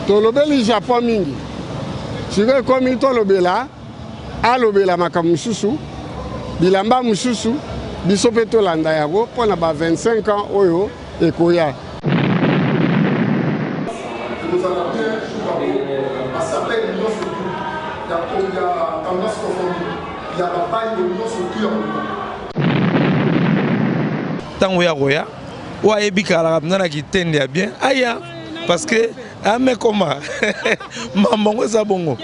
Tolobeli Japon mingi, sikoyo ekomi tolobela alobela makambo mosusu, bilamba mosusu, biso mpe tolanda yango mpo na ba 25 ans oyo ekoya. Ekozala bien jour bango ba sapeur nionso tout ya ya tendance confondue ya ba bayo nionso tout ya mokili. Tango ya koya oyo ayebi kalaka mpenza na kitende ya bien aya parce que amekoma mambo yango eza bongo.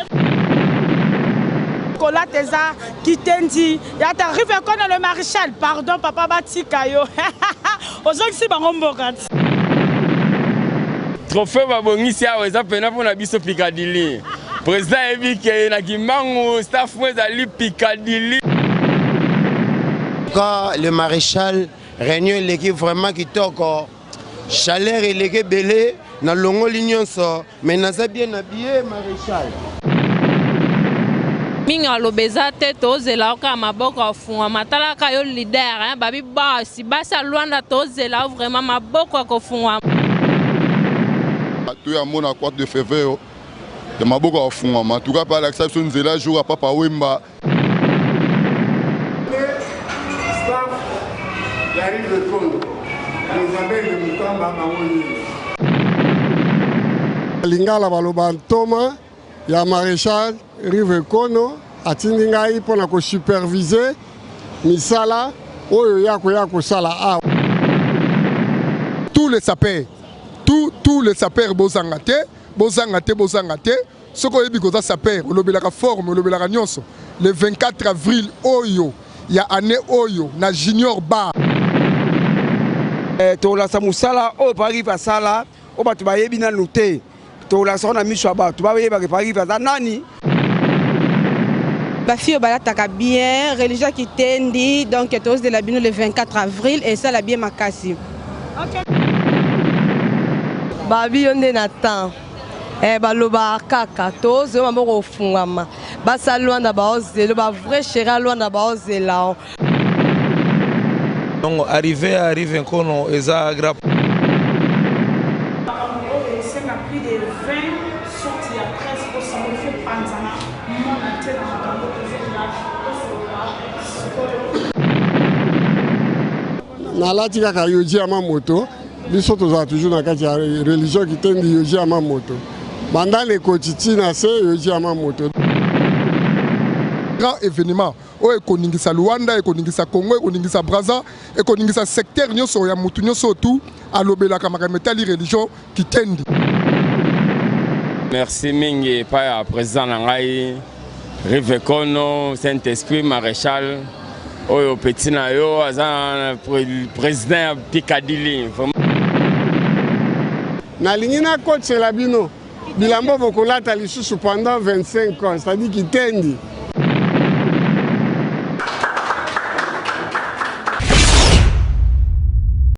Kolata eza kitendi ya ta rive kono le maréchal pardon papa batika yo ozongisi bango mboka. Trophée babongisi awa eza mpena mpo na biso Picadilly. Président ayebi ke na Kimbangu staff mo ezali Picadilly. Quand le maréchal réunion eleki vraiment kitoko chaleur eleki ebele nalongoli nyonso mais naza bien habillé maréchal. Mingi aloba eza te tozela yo kaka maboko afungwama talaka yo leader hein, babi basi basi ya Luanda tozela yo vraiment maboko ya kofungwama. Toya mona 4 de février ya maboko afungwama en tout cas alakisa biso nzela jour ya Papa Wemba. Staff ya Rive Congo, Isabelle Mutamba bango nyonso. Lingala baloba ntoma ya maréchal Rive Kono atindi ngai mpo na kosupervise misala oyo ya koya kosala awa. Tous les sapeurs, tous les sapeurs bozanga te, bozanga te, bozanga te. Soki oyebi koza sapeur, olobelaka forme, olobelaka nyonso. Le 24 avril oyo ya année oyo na Junior Bar. Tolasa mosala oyo Paris asala oyo bato bayebi nanu te, tolasa na miso ya bato bayebaka Paris aza nani. Bafille balataka bien, religion kitendi, donc tozela bino le 24 avril et ça la bien makasi. Babi yo nde na temps. Baloba kaka tozela maboko ofungwama basa Luanda baozela ba vrai chéri Luanda baozela. Donc arrivé arrive nkono eza grave. Makambo oyo esenga plus de 20 sortes ya presse kosango ifo panzana mona te na makambo tozolinga tosolola sikoyo. Nalati kaka Yohji Yamamoto, biso tozala toujours na kati ya religion kitendi Yohji Yamamoto. Banda na ekoti ti na se Yohji Yamamoto. Grand événement oyo ekoningisa Luanda, ekoningisa Congo, ekoningisa Brazza, ekoningisa secteur nyonso ya mutu nyonso tu alobelaka makambo etali religion kitendi. Merci mingi epai ya président na ngai Rive Kono Saint-Esprit maréchal oyo petit na yo aza président ya Picadilly. Nalingi nakotisela bino bilamba bokolata lisusu pendant 25 ans, c'est-à-dire kitendi.